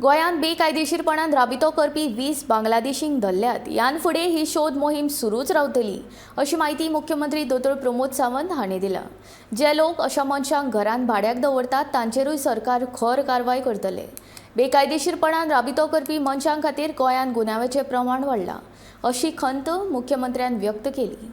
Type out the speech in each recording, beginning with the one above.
गोंयांत बेकायदेशीरपणान राबितो करपी 20 बांगलादेशींक धरल्यात. ह्यान फुडें ही शोध मोहीम सुरूच रावतली, अशी म्हायती मुख्यमंत्री दोतोर प्रमोद सावंत हांणी दिला. जे लोक अशा मनशांक घरांत भाड्याक दवरतात, तांचेरूय सरकार खर कारवाय करतले. बेकायदेशीरपणान राबितो करपी मनशां खातीर गोंयांत गुन्यांवाचें प्रमाण वाडलां, अशी खंत मुख्यमंत्र्यान व्यक्त केली.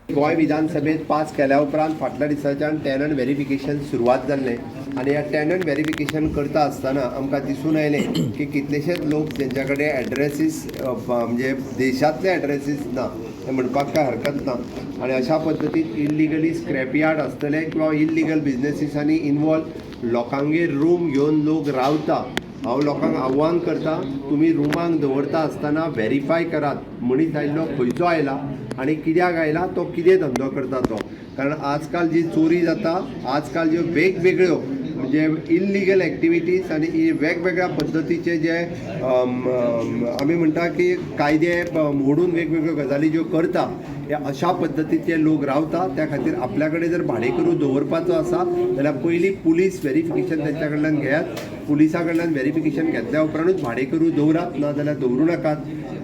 गोंय विधानसभेत पास केल्या उपरांत फाटल्या दिसाच्यान टेनंट व्हेरिफिकेशन सुरवात जाल्लें आनी ह्या टेनंट व्हेरिफिकेशन करता आसतना आमकां दिसून आयलें की कितलेशेच लोक जेंच्या कडेन एड्रेसीस, म्हणजे देशांतले एड्रेसीस ना हें म्हणपाक कांय हरकत ना आनी अशा पद्दतीन इल्लिगली स्क्रॅप यार्ड आसतले किंवा इल्लिगल बिजनेसिसांनी इनवॉल्व लोकांगेर रूम घेवन लोक रावता. हांव लोकांक आव्हान करता, तुमी रुमांक दवरता आसतना व्हेरीफाय करात, मनीस आयिल्लो खंयचो आयला आनी कित्याक आयला, तो कितें धंदो करता तो. कारण आजकाल जी चोरी जाता, आजकाल ज्यो वेगवेगळ्यो म्हणजे इल्लिगल एक्टिविटीज आनी वेगवेगळ्या पद्दतीचे जे अम, अम, आमी म्हणटा की कायदे मोडून वेगवेगळ्यो गजाली ज्यो करता, हे अशा पद्दतीचे लोक रावता. त्या खातीर आपल्या कडेन जर भाडेकरू दवरपाचो आसा जाल्यार पयलीं पुलीस व्हेरिफिकेशन तेंच्या कडल्यान घेयात. पुलिसा कडल्यान व्हेरिफिकेशन घेतल्या उपरांतूच भाडेकरू दवरात, ना जाल्यार दवरूं नाकात.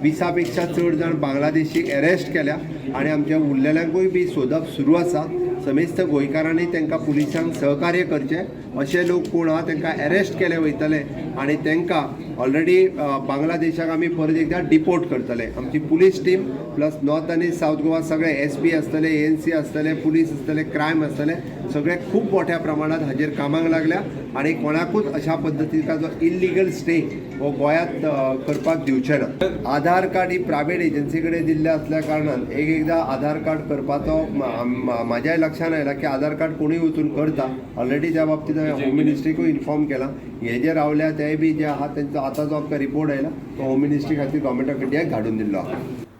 20 पेक्षा चड जाण बांगलादेशी अरेस्ट केल्या आनी आमच्या उरलेल्यांकूय बी सोदप सुरू आसा. समेस्त गोंयकारांनी तांकां पुलिसांक सहकार्य करचें. अशे लोक कोण आहा तांकां अरेस्ट केले वयतले आनी तांकां ऑलरेडी बांगलादेशाक आमी परत एकदां डिपोर्ट करतले. आमची पुलीस टीम प्लस नॉर्थ आनी सावथ गोवा सगळे एसपी आसतले, एएनसी आसतले, पुलीस आसतले, क्रायम आसतले, सगळे खूब मोठ्या प्रमाणात हाजेर कामाक लागल्या आनी कोणाकूच अशा पद्दतीचा जो इल्लिगल स्टे हो गोंयांत करपाक दिवचे ना. आधार कार्ड ही प्रायवेट एजन्सी कडेन दिल्लें आसल्या कारणान एक एकदां आधार कार्ड करपाचो म्हाज्याय लक्षान आयला की आधार कार्ड कोणूय वचून करता. ऑलरेडी त्या बाबतींत हांवें होम मिनिस्ट्रीकूय इन्फॉर्म केलां. हे जे रावल्या तेय बी जे आहा, तेंचो आतां जो आमकां रिपोर्ट आयला तो होम मिनिस्ट्री खातीर गव्हर्मेंट ऑफ इंडियाक धाडून दिल्लो आहा.